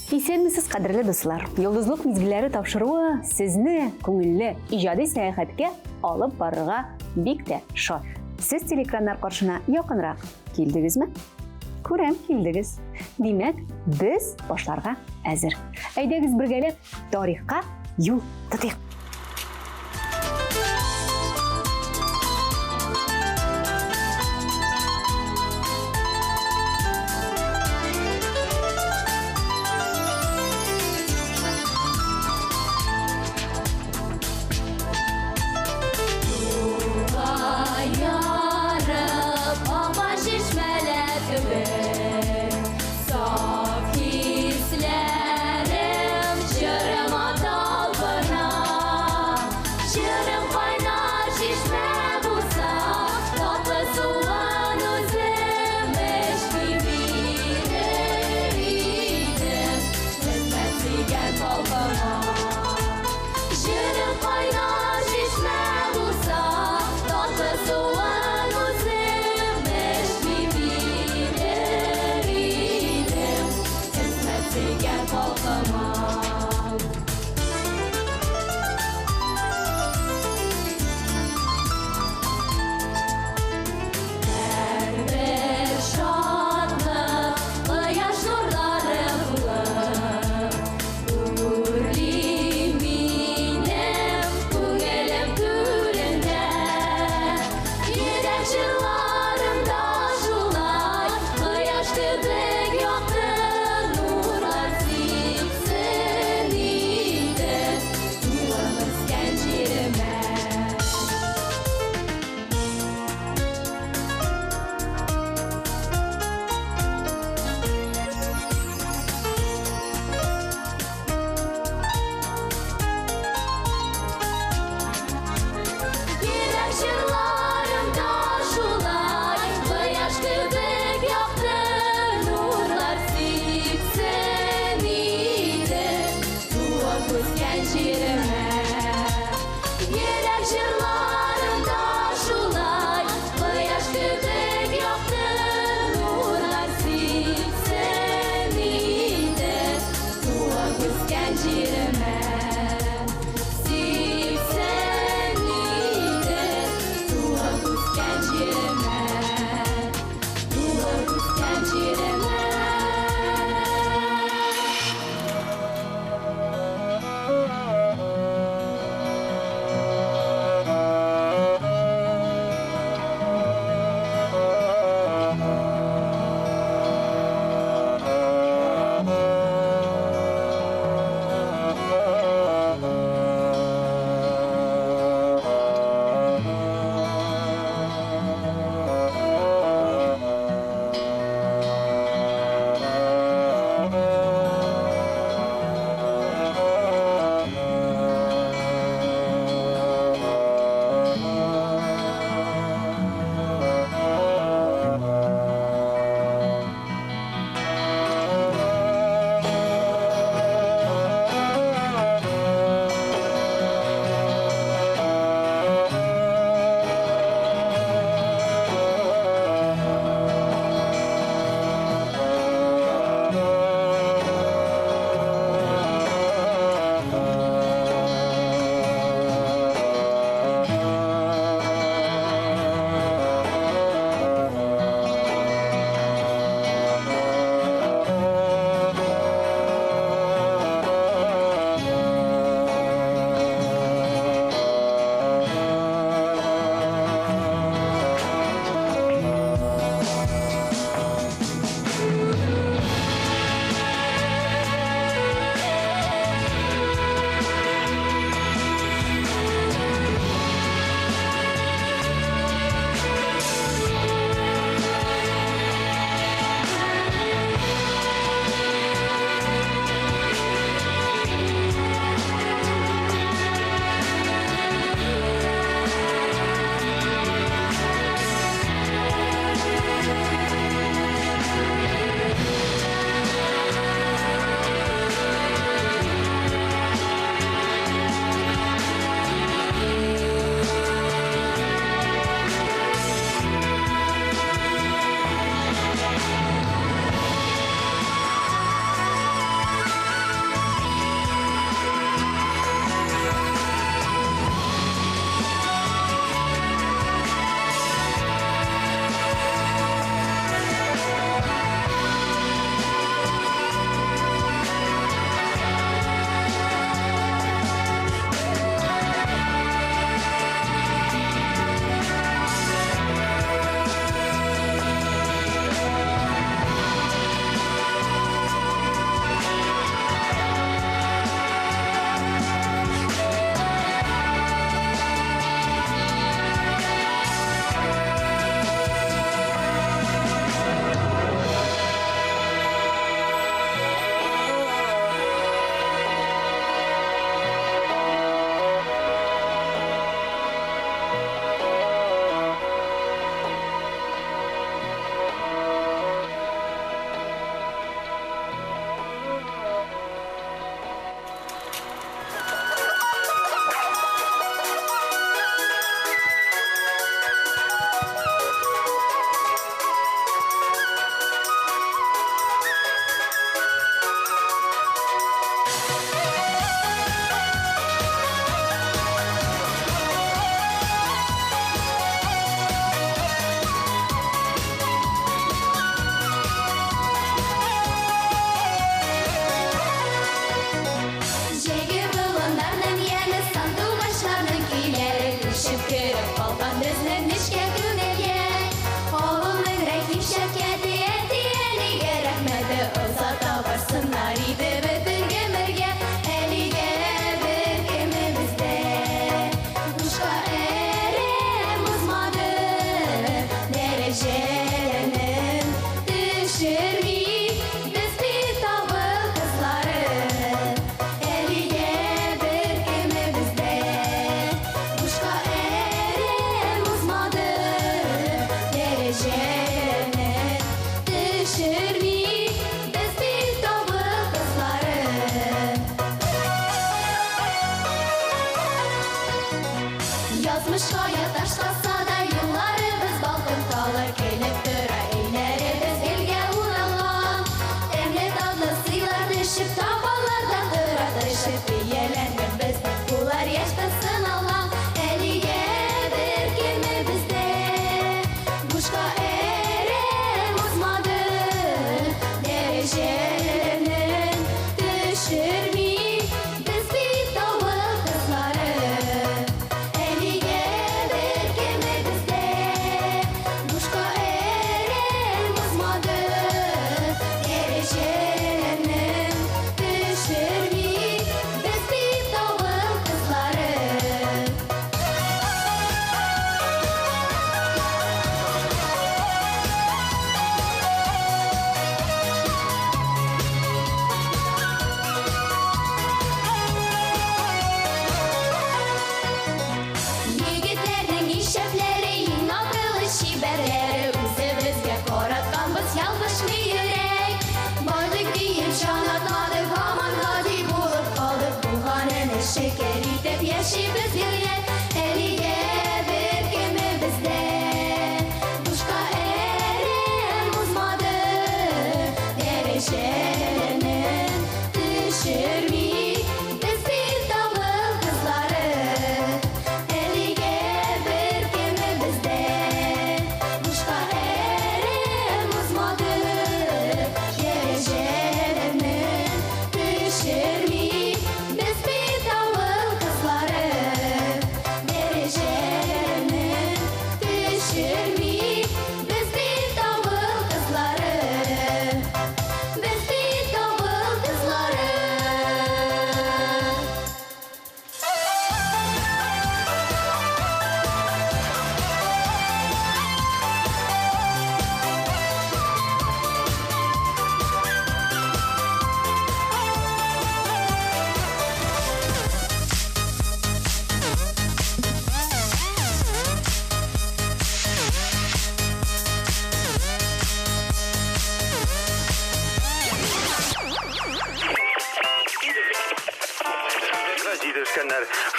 Исәнмесез, кадерле дуслар! Йолдызлык мизгелләре тапшыруы сезне күңелле иҗади сәяхәткә алып барырга бик тә шат. Сез телекраннар каршына якынрак килдегезме? Күрәм, килдегез. Димәк, без башларга әзер. Әйдәгез бергәләп тарихка юл тотыйк. Саф хисләрем җырыма талпына.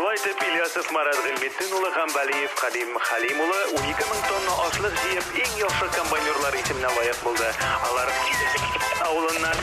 Шулай итеп, Ильясов Марат Гыйльметдин улы һәм Вәлиев Хәлим Хәлим улы 12 мең тонна ашлык җыеп, иң яхшы комбайнерлар исеменә лаек булды. Алар авылыннан.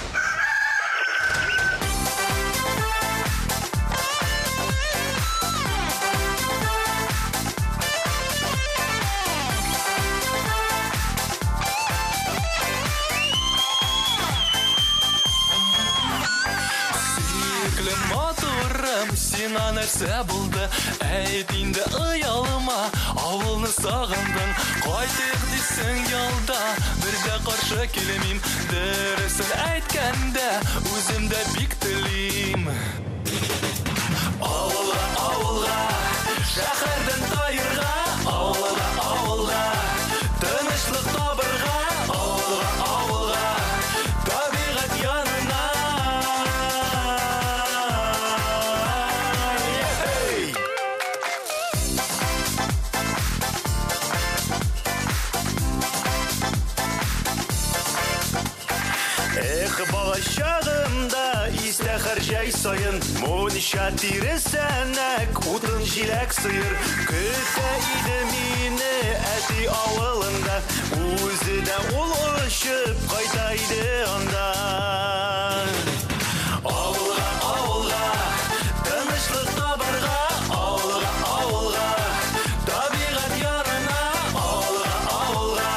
Сөекле матурым, сиңа нәрсә булды? Әйт инде оялма, авылны сагындың. Кайтыйк дисең ялда, бер дә каршы килмим. Дөресен әйткәндә, үзем дә бик телим. Авылга, авылга, шәһәрдән таерга, авылга, авылга, тынычлык табырга, авылга, авылга, табигать янына. Ей! Эх, балачагымда истә һәр җәй саен мунча тиресәнәк, утын җиләк сыер көтә иде мине әти авылында. Үзе дә ул очып кайта иде анда. Авылга, авылга, тынычлык табырга, авылга, авылга, табигать янына, авылга, авылга,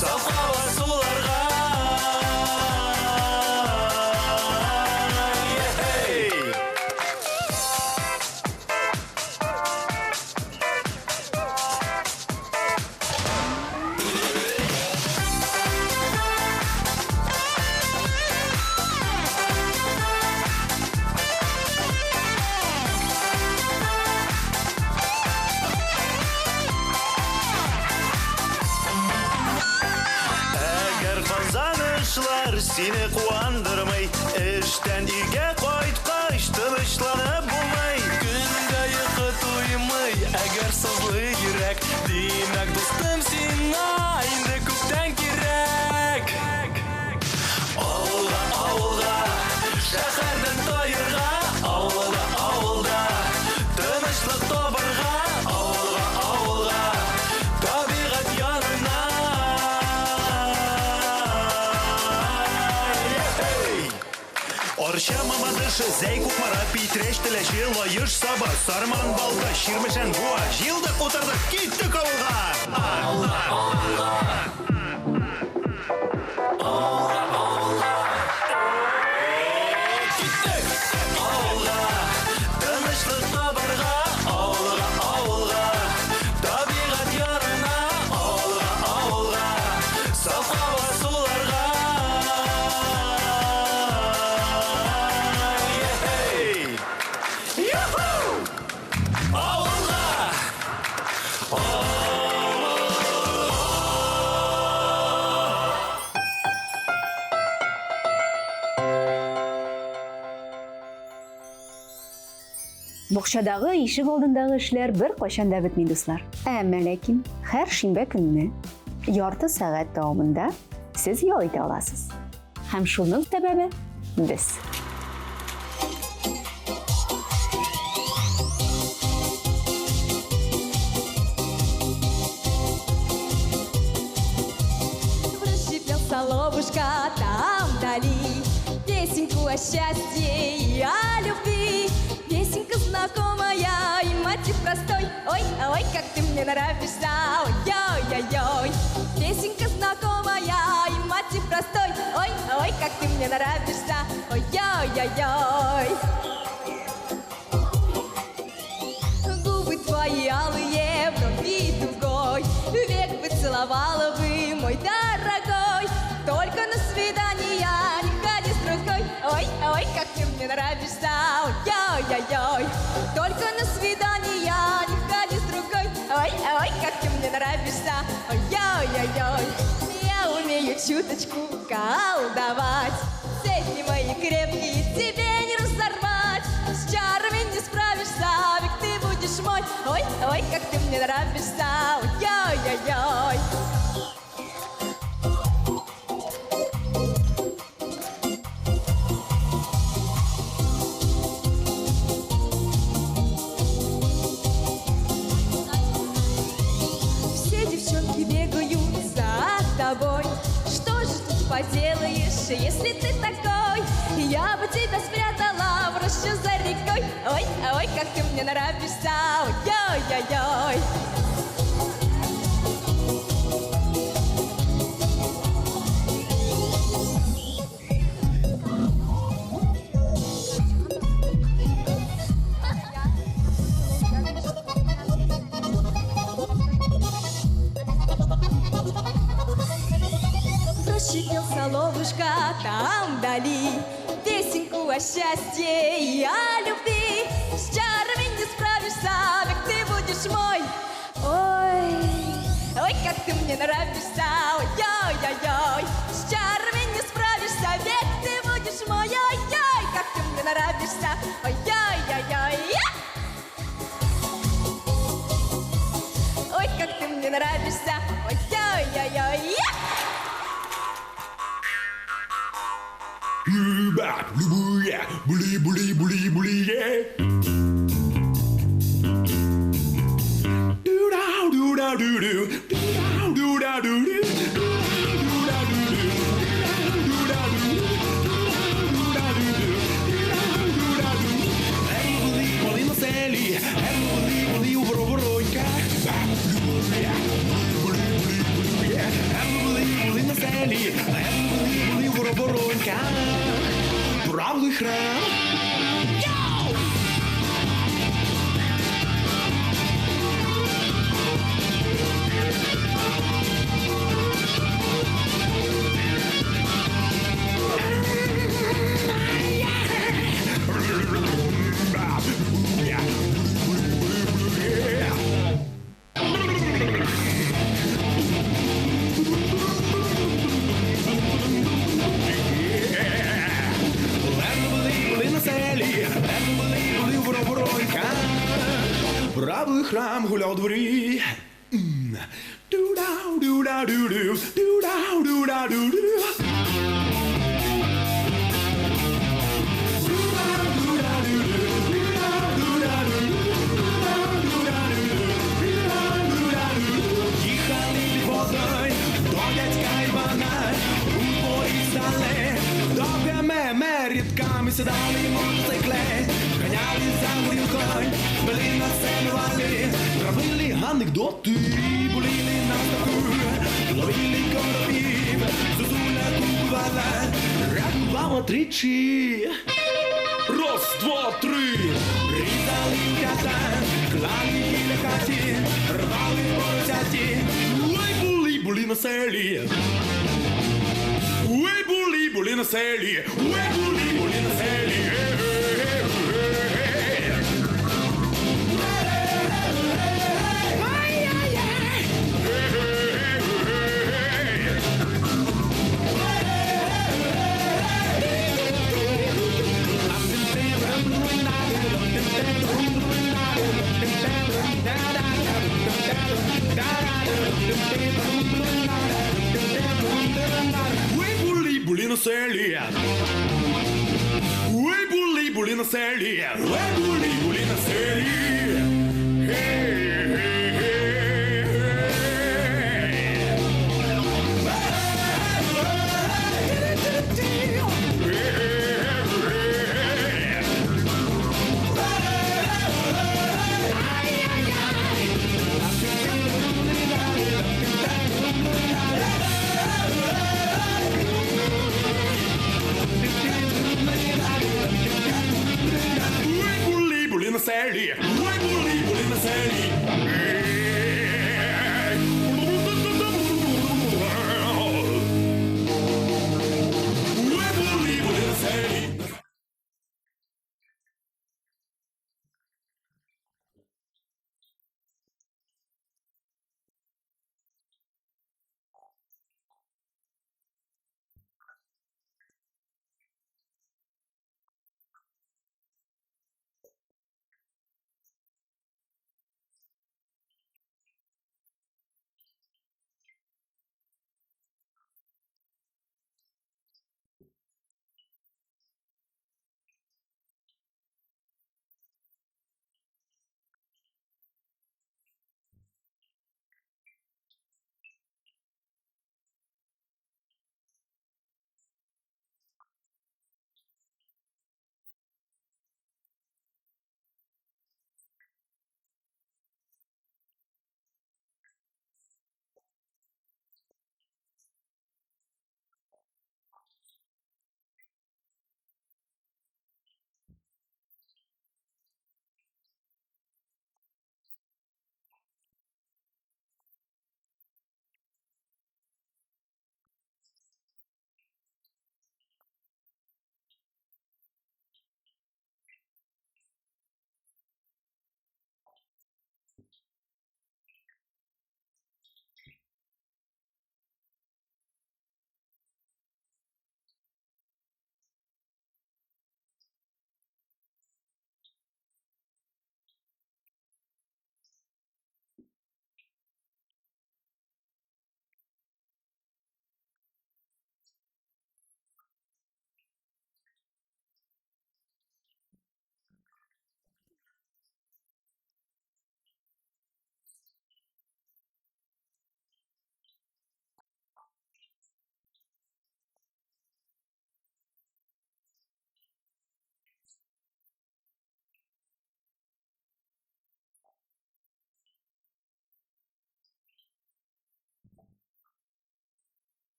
саф һава суларга. Ей! Әгәр казанышлар сине куандырмый, эштән өйгә кайткач тынычланып булмый. Көндә йокы туймый, әгәр сызлый йөрәк, димәк, дустым, сиңа инде күптән кирәк. Авылга, авылга, шәһәрдән таерга, авылга, авылда, тынычлык табырга, авылга, авылга, табигать янына. Ей! Арча, Мамадыш, Зәй, Кукмара, Питрәч, Теләче, Лаеш, Саба, Сарман, Балтач, Чирмешән, Буа. Җыелдык, утырдык, киттек авылга! Киттек! Авылга, тынычлык табырга, авылга, авылга, табигать янына, авылга, авылга, саф һава суларга. Ей! Юху! Авылга! Бакчадагы, ишек алдындагы эшләр бер кайчан да бетми, дуслар. Әмма ләкин һәр шимбә көнне ярты сәгать дәвамында сез ял итә аласыз. Һәм шуның сәбәбе без. Расщепел соловушка там вдали песенку о счастье и о любви. Песенка знакомая и мотив простой. Ой, ой, как ты мне нравишься, ой-ой-ой-ой. Песенка знакомая и мотив простой. Ой, ой, как ты мне нравишься, ой-ой-ой-ой. Губы твои алые, брови дугой, Век бы целовала бы, мой дорогой. Только на свидание не ходи с другой. Ой, ой, как ты мне нравишься, ой-ой-ой. Только на свидание не ходи с другой. Ой, ой, как ты мне нравишься, ой-ой-ой. Я умею чуточку колдовать. Цепи мои крепкие тебе не разорвать. С чарами не справишься, ведь ты будешь мой. Ой, ой, как ты мне нравишься, ой-ой-ой. поделаешь, если ты такой? Я бы тебя спрятала в рощу за рекой. Ой, ой, как ты мне нравишься, ой-ой-ой. Пел соловушка там вдали песенку о счастье и о любви. С чарами не справишься, век ты будешь мой. Ой, ой, как ты мне нравишься, ой-ой-ой. С чарами не справишься, век ты будешь мой. Ой-ой, как ты мне нравишься, ой-ой-ой. Ой, как ты мне нравишься, ой-ой-ой. Правий храм. Правий храм гуляв у дворі. Ду-да-ду-да-ду-ду, ду-да-ду-да-ду-ду. Їхали під водою до дядька Івана, у дворі стали, довгими рідками сідали мотоцикли, ганяли за горілкою, били на сцену вали, травили анекдоти, боліли на ставку, ловили коробів, зозуля кувала, рахувала тричі. Раз, два, три! Різали м'ята, клали біля хаті, рвали поросяті. Ой, були, були на селі. Ой, були, були на селі. Ой, були, були на селі. Ой, були, були на селі. Ой, були, були на селі. Ой, були, були на селі. Гей, гей, гей. Ой, були, були на селі. Ой, були, були на селі.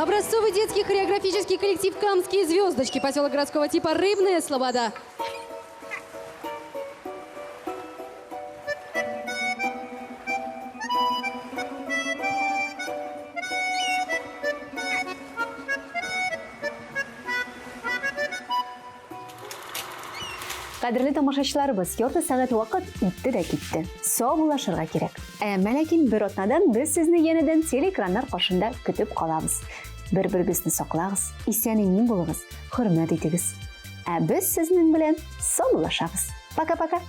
Образцовый детский хореографический коллектив «Камские звездочки», поселок городского типа «Рыбная Слобода». Кадерле тамашачыларыбыз, ярты сәгать вакыт үтте дә китте. Саубуллашырга кирәк. Әмма ләкин бер атнадан без сезне янәдән телеэкраннар каршында көтеп калабыз. Бер-берегезне саклагыз, исән-имин булыгыз, хөрмәт итегез. Ә без сезнең белән саубуллашабыз. Пока-пока.